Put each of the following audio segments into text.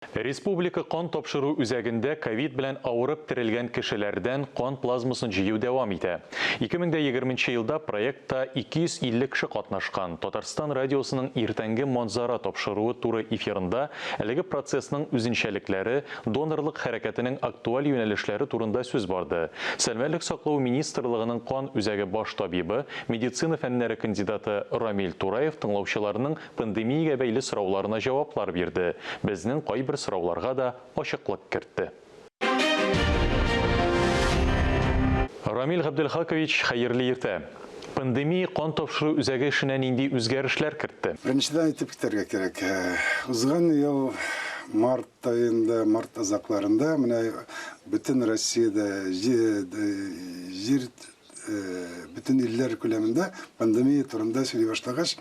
Республика кан тапшыру үзәгендә ковид белән авырып терелгән кешеләрдән кан плазмасын җыю дәвам итә. 2020 нче елда проектта 250 кеше катнашкан. Татарстан радиосының Иртәнге манзара тапшыруы туры эфирында әлеге процессның үзенчәлекләре, донорлык хәрәкәтенең актуаль юнәлешләре турында сүз барды. Сәламәтлек саклау министрлыгының кан үзәге баш табибы, медицина фәннәре кандидаты Рамил Тураев тыңлаучыларның Пандемиягә бәйле сорауларына җаваплар бирде, безнең кайбер сорауларга да ачыклык кертте. Рамил Габделхакович, хәерле иртә! Пандемия кан тапшыру үзәге эшенә нинди үзгәрешләр кертте? Беренчедән әйтеп китәргә кирәк, узган ел март аенда, март азакларында менә бөтен Россиядә җир бөтен илләр күләмендә пандемия турында сөйли башлагач,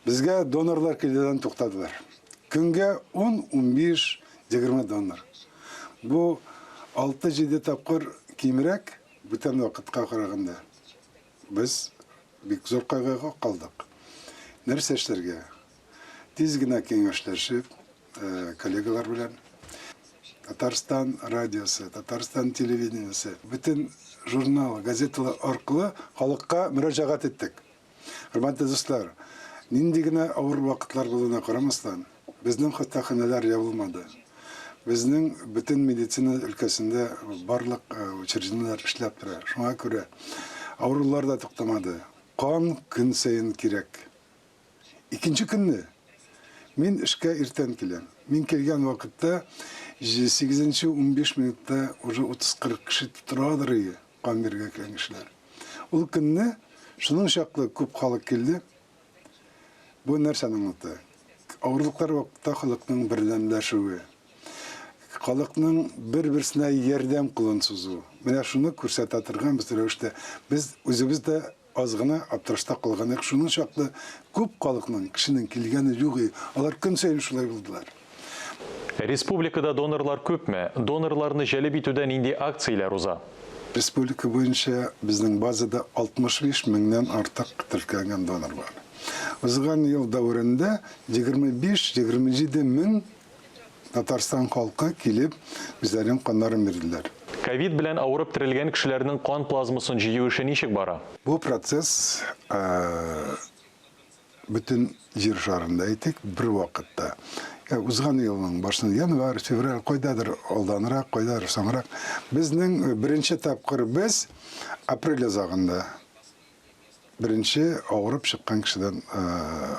безгә донорлар килүдән туктадылар. Көнгә 10, 15, 20 донор. Бу 6-7 тапкыр кимрәк бүтән вакытка караганда. Без бик зур кайгыга калдык. Нәрсә эшләргә? Тиз генә киңәшләшеп, коллегалар белән Татарстан радиосы, Татарстан телевидениесе, бөтен журнал, газеталар аркылы халыкка мөрәҗәгать иттек. Хөрмәтле дуслар, нинди генә авыр вакытлар булуына карамастан, безнең хастаханәләр ябылмады. Безнең бөтен медицина өлкәсендә барлык учреждениеләр эшләп тора. Шуңа күрә авырулар да туктамады. Кан көн саен кирәк. Икенче көнне мин эшкә иртән киләм. Мин килгән вакытта сигезенче 15 минутта уже 30-40 кеше торадыр иде, кан бирергә килгән кешеләр. Ул көнне шуның чаклы күп халык килде. Бу нәрсәне аңлата? Авырлыклар вакытта халыкның бердәмләшүе, халыкның бер-берсенә ярдәм кулын сузуы. Менә шуны күрсәтә торган без рәвештә без үзебез дә Аз гына аптырашта калган идек, шуның чаклы күп халыкның, кешенең килгәне юк иде. Алар көн саен шулай булдылар. Республикада донорлар күпме? Донорларны җәлеп итүдә нинди акцияләр уза? Республика буенча безнең базада 65 меңнән артык теркәлгән донор бар. Узган ел дәверендә 25-27 мең Татарстан халкы килеп, үзләренең каннарын бирделәр. Ковид белән авырып терелгән кешеләрнең кан плазмасын җыю эше ничек бара? Бу процесс бөтен Җир шарында, әйтик, бер вакытта. Узган елның башында, январь, февраль, кайдадыр алданрак, кайдадыр соңрак. Безнең беренче тапкыр без апрель азагында Беренче авырып чыккан кешедән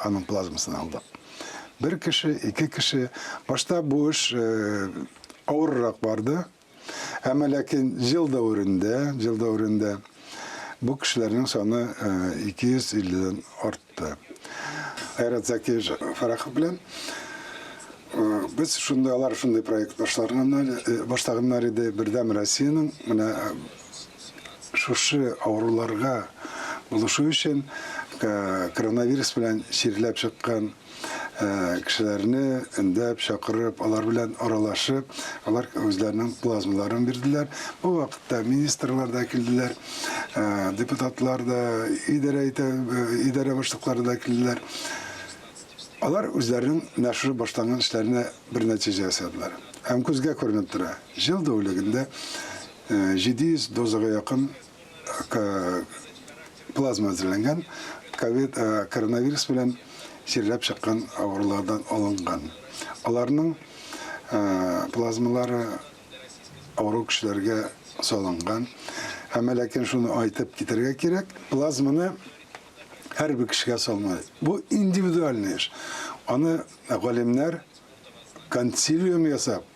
аның плазмасын алдык. Бер кеше, ике кеше. Башта бу эш авыррак барды. Әмма ләкин ел дәверендә, ел дәверендә бу кешеләрнең саны 250-дән артты. Айрат Закиевич Фарахов белән без шунда алар шундый проект башлаганнар, башлаганнар иде Бердәм Россиянең менә Шушы авыруларга булышу өчен коронавирус белән чирләп чыккан кешеләрне өндәп, чакырып, алар белән аралашып, алар үзләренең плазмаларын бирделәр. Бу вакытта министрлар да килделәр, депутатлар да, идарә итә, идарә башлыклары да килделәр. Алар үзләренең менә шушы башланган эшләренә бер нәтиҗә ясадылар. Һәм күзгә күренеп тора, ел дәүлегендә 700 дозага якын плазма әзерләнгән, ковид, коронавирус белән чирләп чыккан авырулардан алынган. Аларның плазмалары авыру кешеләргә салынган. Әмма ләкин шуны әйтеп китәргә кирәк, плазманы һәрбер кешегә салмай. Бу индивидуальный эш. Аны галимнәр консилиум ясап,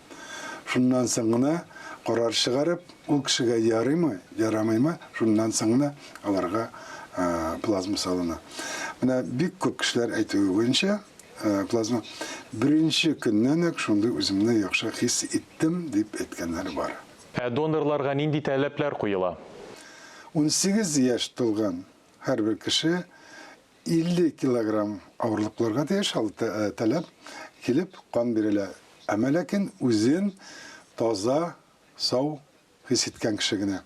шуннан соң гына карар чыгарып, ул кешегә ярыймы, ярамыймы, шуннан соң гына аларга плазма салына. Менә бик күп кешеләр әйтүе буенча, плазма беренче көннән үк шундый үземне яхшы хис иттем, дип әйткәннәре бар. Ә донорларга нинди таләпләр куела? 18 яшь тулган һәрбер кеше 50 килограмм авырлык булырга тиеш, ул таләп килеп кан бирелә. Әмма ләкин үзен таза, сау хис иткән кеше генә.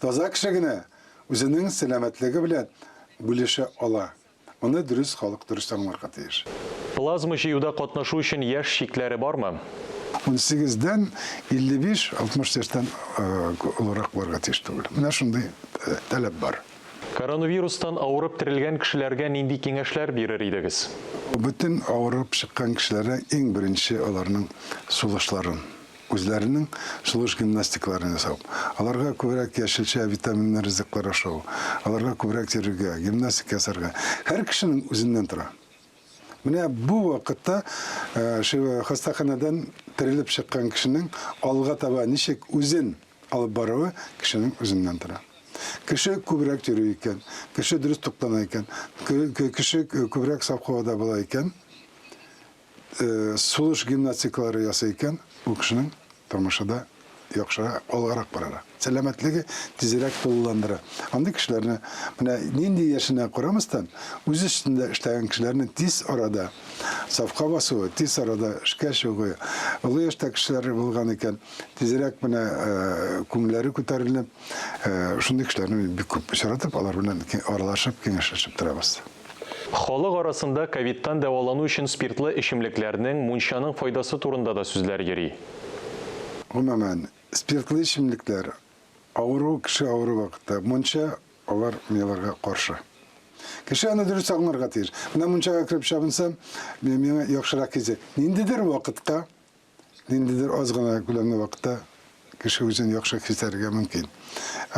Таза кеше генә үзенең сәламәтлеге белән бүлешә ала. Моны дөрес халык дөрес аңларга тиеш. Плазма җыюда катнашу өчен яшь чикләре бармы? Унсигездән 55, 60 яшьтән олырак булырга тиеш түгел. Менә шундый таләп бар. Коронавирустан авырып терелгән кешеләргә нинди киңәшләр бирер идегез? Бөтен авырып чыккан кешеләргә иң беренче аларның сулышларын, үзләренең сулыш гимнастикаларын ясау, аларга күбрәк яшелчә, витаминлы ризыклар ашау, аларга күбрәк йөрергә, гимнастика ясарга. Һәр кешенең үзеннән тора. Менә бу вакытта хастаханәдән терелеп чыккан кешенең алга таба ничек үзен алып баруы кешенең үзеннән тора. Кеше күбрәк йөри икән, кеше дөрес туклана икән, кеше күбрәк саф һавада була икән, сулыш гимнастикалары ясый икән, бу кешенең тормышы да яхшыра, алгарак барара. Сәламәтлеге тизрәк тулыландыра. Андый кешеләрне менә нинди яшенә карамастан, үз өстендә эшләгән кешеләрне тиз арада сафка басуы, тиз арада эшкә чыгуы, олы яшьтә кешеләр булган икән, тизрәк менә күңелләре күтәрелеп, шундый кешеләрне мин бик күп очратып, алар белән аралашып, киңәшләшеп торабыз. Халык арасында ковидтан дәвалану өчен спиртлы эчемлекләрнең, мунчаның файдасы турында да сүзләр йөри. Гомумән, спиртлы эчемлекләр, авыру кеше авыру вакытта, мунча, алар мин аларга каршы. Кеше аны дөрес аңларга тиеш. Менә мунчага кереп чабынсам, миңа яхшырак хис. Ниндидер вакытка Ниндидер аз гына күләмле вакытта кеше үзен яхшы хис итәргә мөмкин.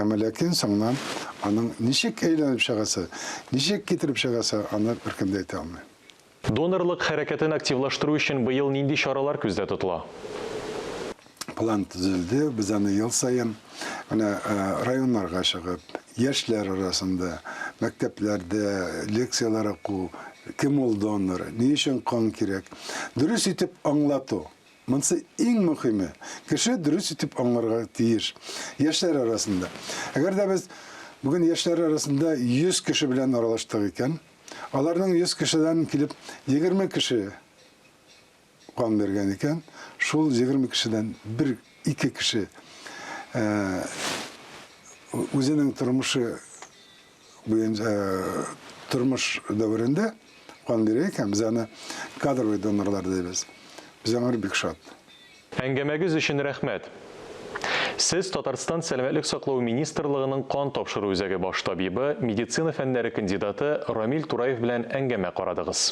Әмма ләкин соңыннан аның ничек әйләнеп чыгасы, ничек китереп чыгасы, аны беркем дә әйтә алмый. Донорлык хәрәкәтен активлаштыру өчен быел нинди чаралар күздә тотыла? План төзелде, без аны ел саен менә районнарга чыгып, яшьләр арасында, мәктәпләрдә лекцияләр уку, кем ул донор, ни өчен кан кирәк, дөрес итеп аңлату. Монысы иң мөһиме. Кеше дөрес итеп аңларга тиеш. Яшьләр арасында. Әгәр дә без бүген яшьләр арасында 100 кеше белән аралаштык икән, аларның 100 кешедән килеп 20 кеше кан биргән икән, шул 20 кешедән бер ике кеше үзенең тормышы буенча тормыш дәверендә кан бирә икән, без аны кадровый донорлар дибез. Без аңар бик шат. Әңгәмәгез өчен рәхмәт. Сез Татарстан Сәламәтлек саклау министрлыгының кан тапшыру үзәге баш табибы, медицина фәннәре кандидаты Рамил Тураев белән әңгәмә карадыгыз.